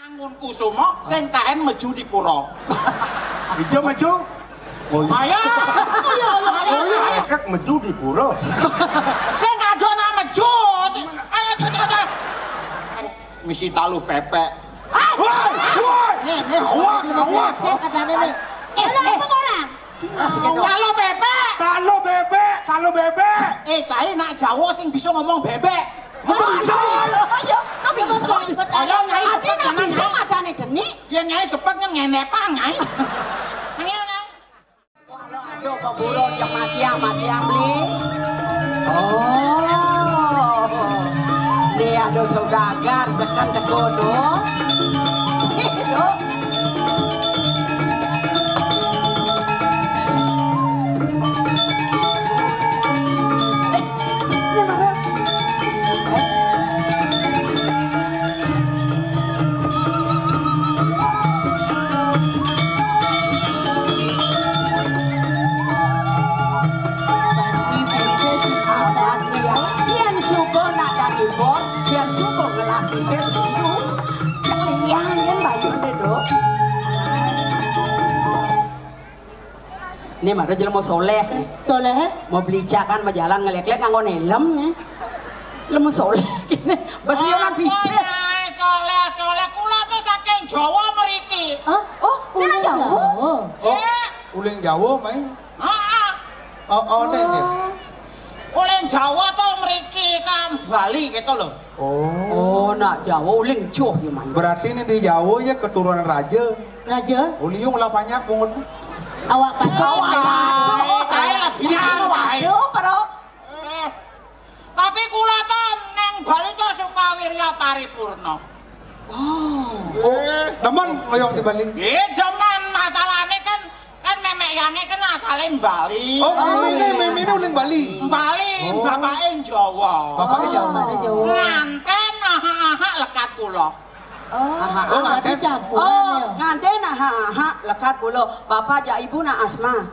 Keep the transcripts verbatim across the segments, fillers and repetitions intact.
Mangun Kusuma sing taen meju di pura. Ijo meju. Oh iya. Ayo. Ayo, ayo, ayo. Oh iya, ekrek meju di pura. Sing kadona meju. Ayo, ayo, ayo. Misi taluh pepek. Woi, woi. Nih, nih. Awas, awas. Sing kadane nih. Eh, lho, apa ora? Taluh bebek. Taluh bebek, taluh bebek. Eh, cai nak Jawa sing bisa ngomong bebek. Kok bisa? Ayo, kok bisa? Ayo, Nyai, cepet nak bisa Nyai. Madane jenik. Ya, Nyai, cepet kan ngenek pang, Nyai. Nyai, Nyai. Aduh, kok burung yang mati, mati, beli. Oh. Nih, aduh, saudagar, seken teko, tuh. Tuh. Pasti beda sisi pasti ya. Yen suka nak dari bos, yen suka ngelah kita sendiri. Kelian kan bayar deh, Dok. Ini mah jelema soleh. Soleh? Mau beli icakan, mau jalan ngelek-lek nganggo helm nih. Lemu soleh kene. Bas yo lan bibir. Apa, Nyai? Soleh, soleh. Kula tuh saking Jawa mriki. Hah? Oh, uling Jawa. Oh, uling Jawa, Mai. Heeh. Oh, oh, nek, nek. Uling Jawa to mriki kan Bali gitu loh. Oh. Oh, nak Jawa uling joh ya, Man. Berarti ini di Jawa ya keturunan raja. Raja? Uliung lah banyak pungut. Awak patok. Awak patok. Kae lah biasa wae. Yo, Bro. Eh, tapi kula to neng Bali to Sukawirya Paripurna. Oh. Oh, demen koyong di Bali. Nggih, demen, masalahnya kan, kan Memek Yange kan asale Bali. Oh, mimine, mimine uling Bali. Bali, oh. Bapake Jawa. Bapake Jawa. Bapake Jawa. Nganten aha-aha lekat kula. Oh, oh, nganten. Berarti campuran. Oh, ya. Nganten aha-aha lekat kula. Bapak jak ibu nak asma.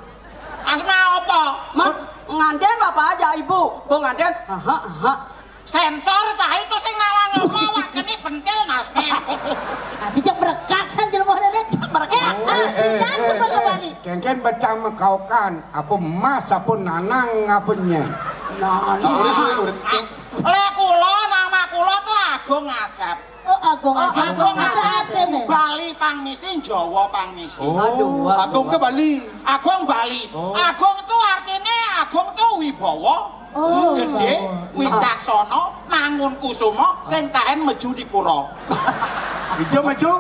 Asma apa? Ma-, nganten bapak jak ibu. Bu nganten, aha, aha. Sensor cah itu sing nawang apa, awak kene pentil, Mas, nih. Nah, dijak merekak san jelema dene, cak merekak. Eh, eh, eh, jangan eh, sebut eh, kembali. Kengken becang mekaukan, apa mas, apa nanang, apa nye. Nah, nah. Lek kula, nama kula tuh Agung Asep. Oh, Agung Asep. Agung Asep. Bali pangmisi, Jawa pangmisi. Oh, aduh, Agung ke Bali. Agung Bali. Oh. Agung tuh artinya, Agung tuh wibawa. Oh. Gede, wibawa. Wicaksana, mangun kusuma, sing taen meju di pura. Ijo meju.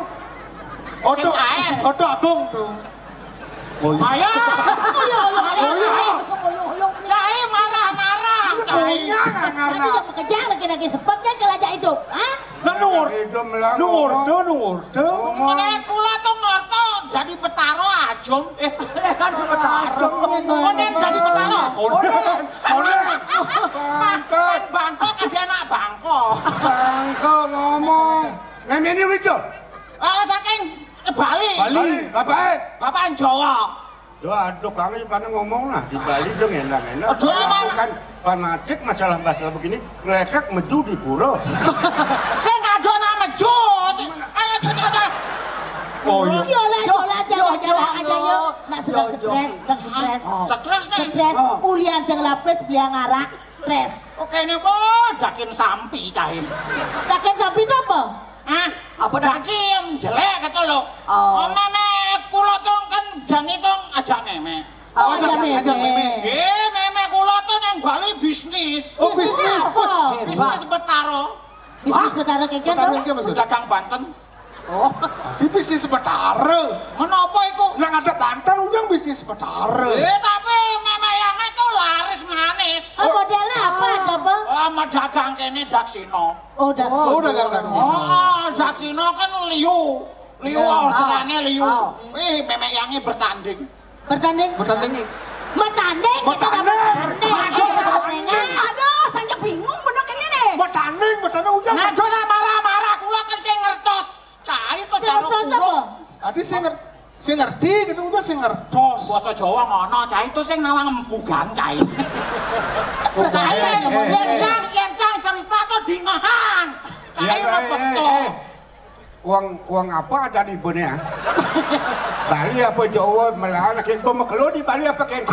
Oto, oto Agung tuh. Oh, iya. Ayo. Ayo, ayo, ayo, ayo, ayo, ayo. Nyai marah-marah, Nyai. Iya, ngarah. Tapi jangan kejar lagi-lagi sebabnya kelajak hidup, ha? Lah, nu ngur-, nu ngurdo, nu ngurdo. Ngene kula tuh ngurdo jadi Betara, Ajung. Eh, kan Betara. Ajung. Konen jadi Betara. Konen, konen. Bangkok. Bangkok ada anak bangko. Bangko ngomong. Memene wijo. Ah, saking Bali. Bali. Bapake? Bapak Jawa. Yo, aduh, kami pada ngomong lah, di Bali dong enak-enak. Aduh, emang. Bukan fanatik masalah masalah begini, ngelekek meju di pura. Sing kadona meju. Ayo, ayo, ayo. Oh, iya. Yo lah, yo lah, yo, jalan, yo, jalan aja, yo. Nak sedang stres, sedang stres. Oh. Stres nih. Stres, oh. Ulian sing lapis, beli arak, stres. Oke, ini, oh, dakin sampi, cah ini. Dakin sampi itu apa? Hah? Apa dah? Dakin jelek gitu loh. Oh. Oh, meme kula tuh kan jani tuh aja meme. Oh, aja meme. Aja meme. Eh, meme kula tuh nang Bali bisnis. Oh, bisnis. Bisnis apa? Bisnis Betara. Bisnis Betara kayak gitu? Betara kayak apa, maksud? Dagang banten. Oh, di bisnis Betara. Menapa iku? Nang ada banten ujang bisnis Betara. Eh, tapi meme yang itu laris manis. Oh, modelnya apa, ada apa? Ah, mah dagang kene daksina. Oh, daksina. Oh, dagang daksina. Oh, daksina kan liu. Liu, iya, ordenane liu. Oh. Eh, meme yange bertanding. Bertanding? Bertanding. Bertanding, kita nggak bertanding. Bertanding. Aduh, saya bingung bener ini nih. Bertanding, bertanding ujang. Nah, aduh, nah, marah-marah, kula kan sing ngertos. Cai to. Sing ngertos apa? Tadi sing nger-, sing ngerti gitu, udah sing ngertos. Basa Jawa ngono, cai to sing nawang empugan, cai. Cai, eh, eh, yen eh, cang, yen cang cerita to dingehan. Cai, iya, iya, betul. Eh, eh. Wong, wong apa ada di Bone, ya? Bali apa Jawa? Malah lagi Bone Mekelo di Bali apa, Ken?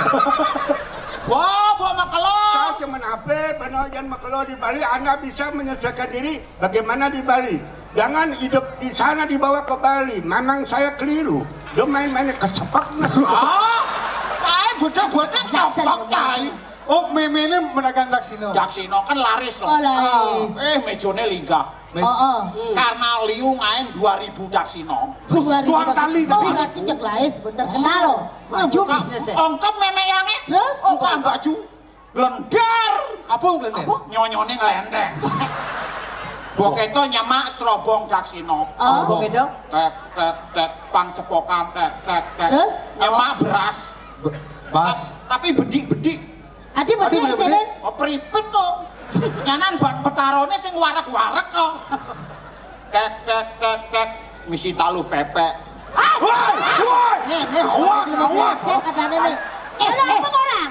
Wah, Bone Mekelo. Kau cuman apa? Benar, jangan Mekelo di Bali. Anda bisa menyesuaikan diri bagaimana di Bali. Jangan hidup di sana dibawa ke Bali. Memang saya keliru. Dia main-main kesepak. Ah, kae bocah-bocah kesepak kae. Oh, memene menagang Daksina. Daksina kan laris to. Oh, laris. Eh, mejane linggah. Me- Oh, oh. Karena liu ngaen dua ribu Daksina. Dua ribu Daksina. Dua kali. Oh, berarti cek laris, bener kenal. Maju bisnis e. Ongkep meme yange. Terus? Buka baju. Glender. Apa glender? Apa? Nyonyone nglendeng. Mbok Keto nyemak strobong Daksina. Oh. Mbok Keto? Tet, tet, tet, pang cepokan, tet, tet, tet. Terus? Nyemak beras. Be-, bas. Ta-, tapi bedik-bedik. Adi bedik, bedik, sini. Oh, pripit to. Nyanan ban petarone sing warek-warek kok. Tet, tet, tet, tet. Misi taluh pepek. Woi, woi. Nih, nih, awas, nih, nih, awas. Sik, ada nih, nih. Eh, eh, apa orang?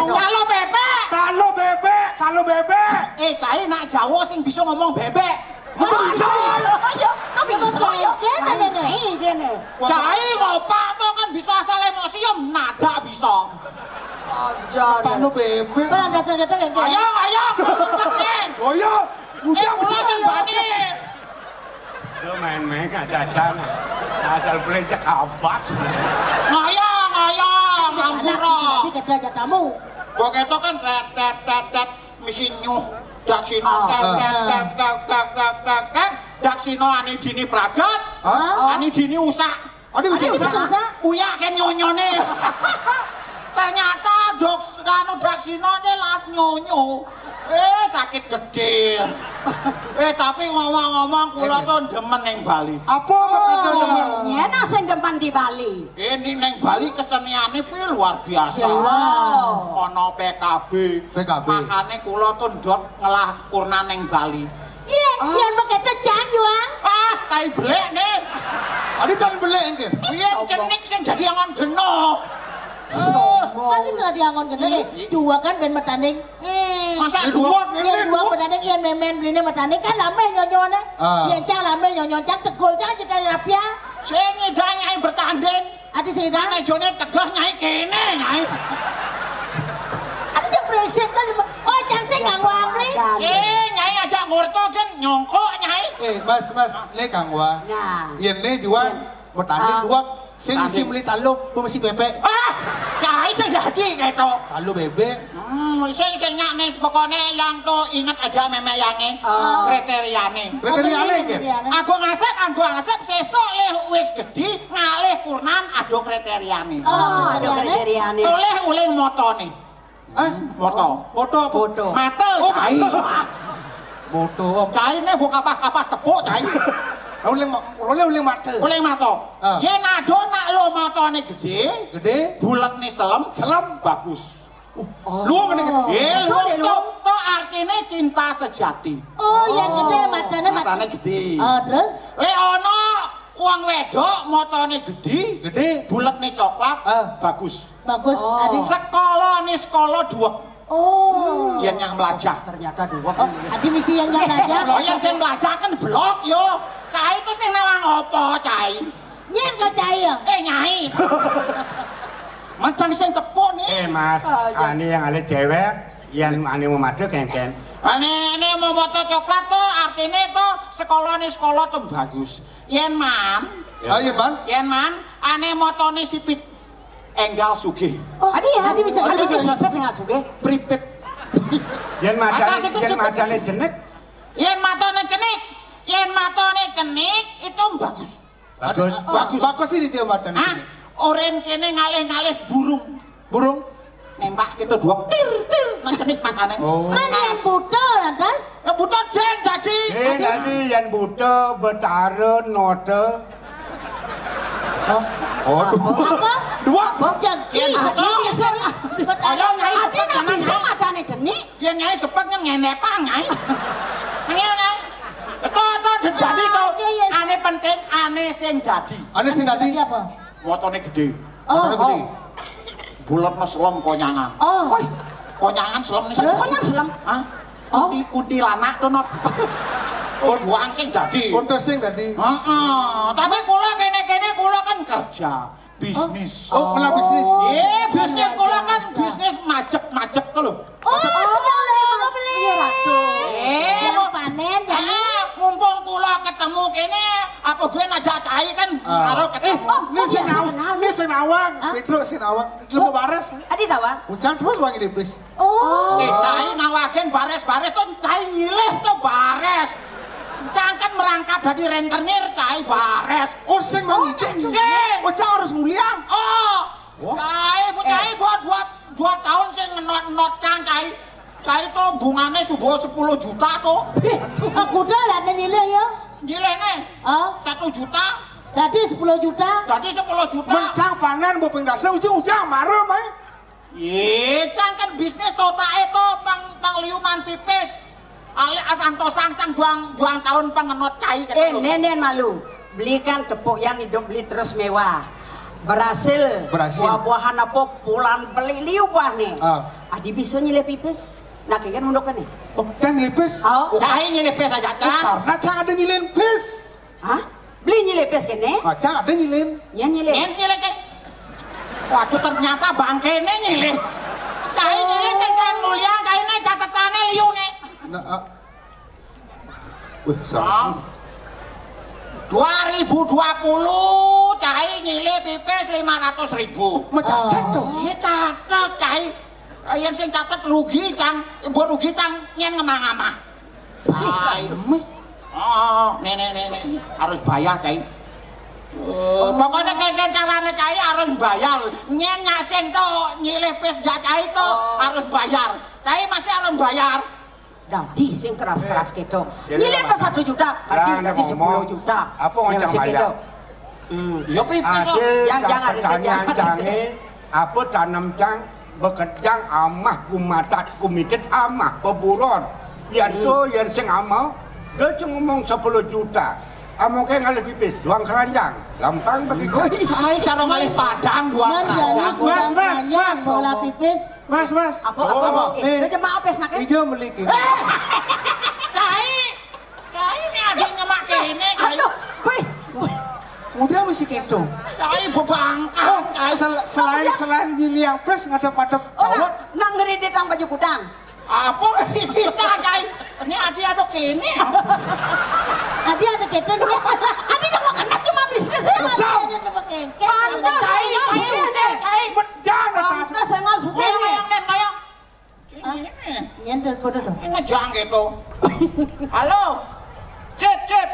Taluh pepek. Taluh bebek, taluh bebek. Eh, cai nak Jawa sing bisa ngomong bebek. Apa bisa? Oh, iya, kok bisa? Iya, iya, iya. Iya, iya. Cai ngopak to kan bisa asal emosi ya nada bisa. Aja. Taluh bebek. Kan ada senjata yang kayak Ayo, ayo. Oh iya. Eh, udah kula sing bani. Lu main-main aja sana. Asal boleh cekabak. Ngaya, ngaya, ngampura. Tapi kita aja tamu. Mbok Keto kan tet, tet, tet, tet, misi nyuh. Daksina, tet, tet, tet, tet, tet, tet, tet. Daksina ani dini pragat. Hah? Ani dini usak. Aduh, Aduh, usak. Usak. Uyak kan nyonyone. Ternyata dok, anu, Daksina ne lat nyonyo. Eh, sakit gede. Eh, tapi ngomong-ngomong, kula Eh, tuh demen ning Bali. Apa maksudnya Oh, demen? Nyena sing demen di Bali. Ini neng Bali keseniannya pi luar biasa. Jelas. Ono P K B. P K B. Makanya kula tuh ndot ngelah kurna neng Bali. Iya, Ah. Iya, pakai tejang, Juang. Ah, tai belek nih. Adi kan belek engke. Iya, cenik sing jadi angon geno. Sombong. Kan wis dadi angon geno, eh, Iya. Dua kan ben metanding. Hmm. Masa Yen dua? Dua, Yen yen dua dua. Metanding, yen memen bline metanding kan lame nyonyone. Ah. Yen cang lame nyonyo cang tegul cang cedhak rabia. Sing ngidang nyai bertanding. Adi sing ngidang. Mejone tegah nyai kene, nyai. Adi jek brengsek kan. Oh, cang sing ganggu amri. Eh, nyai aja ngurto kan nyongkok, nyai. Eh, Mas, Mas, le ganggu. Nah. Yen le juan Bertanding Ah. Dua, sing Tanding. Mesti beli taluh, apa mesti bebek? Ah, cai sing dadi ketok. Taluh bebek. Hmm, sing, sing nyak nih, pokoknya yang tuh inget aja meme yange. Ah. Kriteriane. Kriteriane, Apa nggih? Kriteriane? Aku ngasep, aku ngasep, sesuk leh wis gedhi, ngalih kurnan, ada kriteriane. Oh, ada kriteriane. Oleh uling motone. Eh, moto. Moto apa? Foto. Mata, Oh, cai. Mata. Moto apa? Cai ne mbok kapah-kapah tepuk, cai. Uling ma-, uling, uling mata. Uling mata. Ah. Yen ado nak lo matane gede, Gede. Bulet ni selem, Selem. Bagus. Oh. Lu ngene gede. Eh, lu Gede, lu. Tok, tok artine cinta sejati. Oh, yang gede matanya mat- Matane gede. Oh, terus? Le ono wong wedok matane gede, Gede. Bulet ni coklat, Ah. Bagus. Bagus. Oh. Adi. Sekolah ni sekolah dua. Oh. Yen yang melajah. Ternyata dua. Oh, adi misi yang yang melajah. Lo yang sing melajah kan blok yo. Cai itu sing nawang apa, cai? Nyen kok cai ya? Eh, nyai. Macam sing tepuk nih. Eh, Mas, Oh, iya. Ane yang ale cewek, yang ane mau madu kengken. Ane, ane mau moto coklat tuh, artinya tuh sekolah nih sekolah tuh bagus. Yen man. Ya. Ayo, Bang. Yen man, ane motone sipit. Enggal sugih. Oh, adi ya, adi bisa Adi adi bisa bisa sipit sing sugih. Pripit. Yen macane, Asal sipit, yen sipit. Macane jenek. Yen matane cenik, yen matane cenik itu bagus. Bagus. Bagus. Bagus ini dia matane Hah? Cenik. Oren kene ngalih-ngalih burung. Burung. Nembak kita dua tir tir nang cenik matane. Oh. Mana yang buta lantas? Ya buta jen jadi. Eh, tadi yang buta betara note. Hah? Oh, dua. Apa? Dua. Janji. Yen Ayo, sorry. Ayo, Nyai, Adi nak bisa matane cenik. Yen Nyai sepet ngenepan, Nyai. Ngene, Nyai. To, to, dadi to. Iya, iya. Ane penting, ane sing dadi. Ane sing dadi. Dadi apa? Motone gede. Oh, Motone gede. Oh. Bulat mas selem konyangan. Oh. Woi, konyangan selem nih. Terus? Konyangan selem. Hah? Oh. Kunti, kuntilanak to, Not. Perjuang sing dadi. Untuk sing dadi. Heeh. Tapi kula kene-kene kula kan kerja, bisnis. Oh, malah bisnis. Eh, bisnis kula kan bisnis majek-majek to lho. Oh, sudah beli, sudah beli. Iya, Ratu. Eh, yang panen jadi. Ah, mumpung kula ketemu kene, apa gue ngajak cai kan? Ah. Karo ketemu. Oh, ini sing nawang, ini sing nawang. Hah? Pedro sing nawang. Lu mau bares? Adi tawang. Ucang terus wangi tipis. Oh. Eh, cai ngawagen bares-bares to, cai nyilih to bares. Cangken merangkap dadi rentenir cai bares. Oh, sing mau ngidih. Sing. Oh, cai harus nguliang. Oh. Wah. Cai, bu cai buat dua, dua tahun sing ngenot-ngenot cang cai. Cai to bungane subo sepuluh juta to. Aku dah lah nyilih ya. Nyilih nih. Oh. Satu juta. Tadi sepuluh juta. Tadi sepuluh juta. Mencang panen bu ping dasa ujung-ujung marah mai. Ye, cang kan bisnis otak itu pang pang liuman pipis. Ale antos cang duang duang tahun pengenot cai. Eh, nenen malu. Belikan tepuk yang hidup beli terus mewah. Berhasil. Berhasil. Buah-buahan apa bulan beli liu buah nih. Ah. Adi bisa nyilih pipis. Nak kan munduk kan nih. Oh, kan nyilih pis. Oh. Cai nyilih pis aja, oh, cang. Karena cang ada nyilih pis. Hah? Beli nyilih pis kene? Ah, cang ada nyilih. Ya nyilih. Nyen nyilih ke. Waduh, ternyata bangkene nyilih. Cai nyilih cek kan mulia, cai ne catetane liu ne. Nah, ah. Wih, salah. Dua ribu dua puluh cai nyilih pipis lima ratus ribu. Mencatat tuh. Iya catet cai. Ayen sing catet rugi cang, mbok rugi cang nyen ngemang-ngemang. Ai. Oh, nenek nenek harus bayar cai. Oh, pokoknya kayak carane cai harus bayar. Nyen nyak sing to nyilih pis jak cai to harus bayar. Cai masih harus bayar. Dadi sing keras-keras gitu. Jadi nyilih apa? Ke satu juta, berarti lah, dadi ngomong, sepuluh juta. Apa yang ngoncang masih bayar? Gitu. Hmm. Ya pipis kok. Hasil yang jangan pertanian jangan cange, apa tanam cang, bekerjang amah kumatat kumitit amah peburon. Yang tu yang sing amau, dia cuma ngomong sepuluh juta. Amau kayak ngalih pipis, duang keranjang. Gampang bagi kau. Hai, cara ngalih padang duang keranjang. Mas, mas, mas. Bola pipis. Mas, mas. Apa, apa, apa? Eh, dia cuma apes nak, eh? Ijo beli kene. Eh! Cai! Cai ini ada nyemak kene, cai. Aduh, wih. Udah mesti gitu. Cai bebangkang, cai. Sel- selain selain nyiliang pres ngadep-ngadep. Oh, nah, nang ngredit nang baju kudang. Apa ngredit, cai? Ini adi ada kene. Adi ada kene. Adi cuma kena cuma bisnis ya. Kesel. Adi ada kene. Pantes, cai, cai, cai. Jangan atas. Pantes saya nggak suka. Yang, yang, yang, yang. Ini. Nyen telepon dulu. Ini ngejang gitu. Halo. Cit, cit.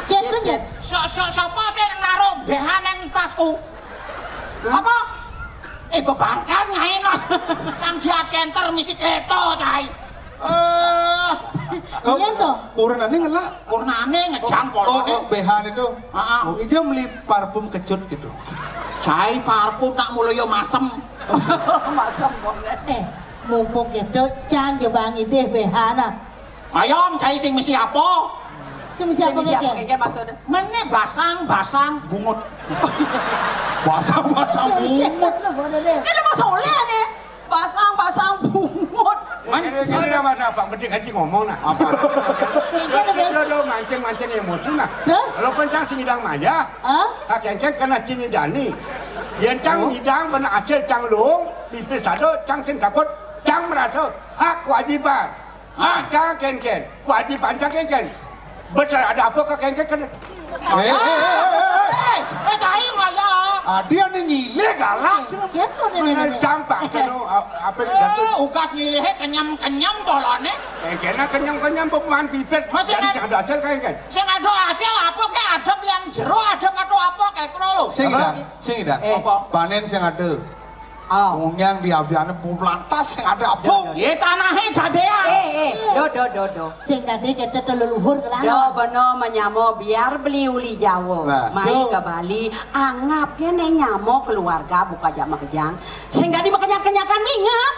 Cit, cit. So, so, sapa sing naruh B H nang tasku? Apa? Eh, bebangkan ngain. Kan dia center misi keto, cai. Eh. Iya, toh. Purnane ngelak. Purnane ngejang polone. Oh, oh, B H itu. Heeh. Oh, ijo beli parfum kecut gitu. Cai parfum tak mulai yo masem. Masem polone. Eh, mumpung gitu, cang coba ngidih B H nah. Ayo, cai sing mesti apa? Sing mesti apa, Kek? Kek, maksudnya? Mene basang-basang bungut. Basang-basang bungut. Ini mau soleh nih. Basang-basang bungut. Man, ini, ini nama apa? Mending aja ngomong nah. Apa? Ini lo mancing-mancing emosi nah. Terus? Lo kencang sing idang maya. Hah? Kakek kena cini dani. Yang cang idang bener hasil cang lung, pipis sado, cang sing takut, cang merasa hak kewajiban. Ah, cang kenken, kewajiban cang kenken. Besar ada apa ke kenken kan? Eh, eh, eh, eh, eh. Eh, eh, cai maya. Ah, dia ni nyile galak. Gitu nih, nih, nih. Cang pak, ceno, apa yang jatuh? Eh, ugas nyile kenyam-kenyam polone. Eh, kena kenyam-kenyam bebuan pipis. Masih ada hasil kenken. Sing ada hasil apa ke? Ada yang jero, ada atau apa kayak lo? Sing ada, sing ada. Eh. Apa? Panen sing ada. Oh. Unyang di abiane pulantas sing ada apa? Ye tanahe gadean. Eh, eh, do, do, do, do. Sing tadi kita leluhur ke. Do, beno menyamo biar beli uli Jawa. Nah. Mai ke Bali, anggap kene nyamo keluarga buka jak makejang. Sing tadi makejang kenyakan ingat.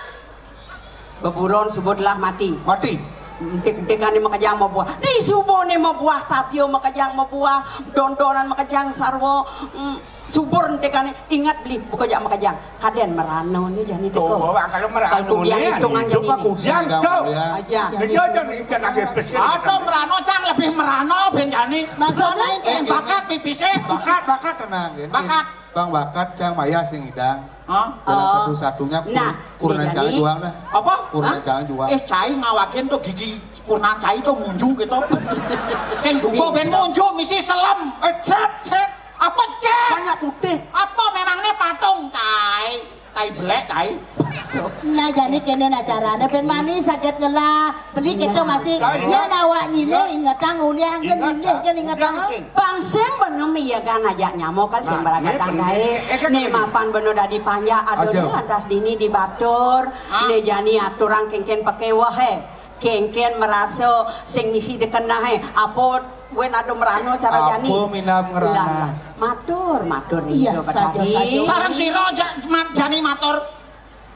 Beburon subuh telah mati. Mati. Entik-entikane makejang mabuah. Di subone mabuah, tapio makejang mabuah, dondonan makejang sarwo. Mm. Subur entekane, inget beli, buka jak makejang. Kaden merano ni jani teko. Tuh, kalau merano ni, hitungan jani. Aja. Aja. Atau merano cang lebih merano ben jani. Maksudnya? Eh, bakat pipise. Bakat, bakat tenang. Bakat. Bang bakat cang maya sing idang. Hah? Jalan satu-satunya. Nah, kurnan cang jual dah. Apa? Kurnan cang jual. Eh, cai ngawakin tuh gigi kurnan cai tuh munju gitu. Ceng duko ben munju misi selem. Eh, cet, cet. Apa cet? Banyak putih. Apa memangnya patung cai? Tai belek cai. Nah, jani kene nah carane ben mani saged ngelah. Beli kita masih ya nawa nyile ingetang uliang ke nyile ke ingetang. Bang sing benem iya kan aja nyamo kan sing beragatang gae. Ni mapan beno dadi panjak adoh lantas dini dibatur. Ni jani aturang kengken pekeweh he. Kengken merasa sing misi dekenahe. Apa wen ado merano cara jani? Apa minam ngerana? Matur, matur. Iya, saja, saja. Sareng sira jani matur.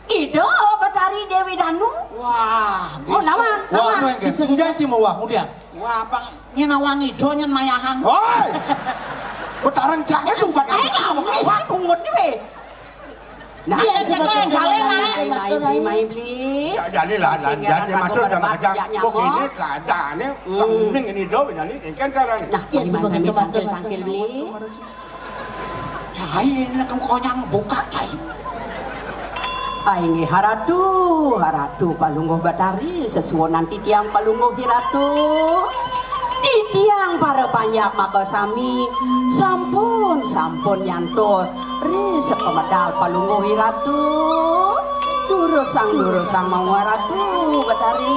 Ida Betari Dewi Danu. Wah, oh nama, nama. Wah, enggak. Bisa kita sih mau wah, mudian. Wah, apa? Nyen awang ida nyen mayahang. Hoi. Betareng cake tuh bukan. Eh, kamu bisa pungut nih. Nah, iya, sebagai kalian naik. Mai beli. Ya, jadi lah, lanjut ya matur sama aja. Kok ini keadaannya, hmm. Bang Ning ini do, jadi kan caranya. Nah, iya, sebagai kebangkitan beli. Cai ini kan konyang buka cai. Ai nggih haratu, haratu palungguh batari, sesuwunan titiang palungguh hiratu. Titiang para panjak maka sami sampun, sampun nyantos ri sepemedal palungguh hiratu. Durusang, durusang mawon ratu batari.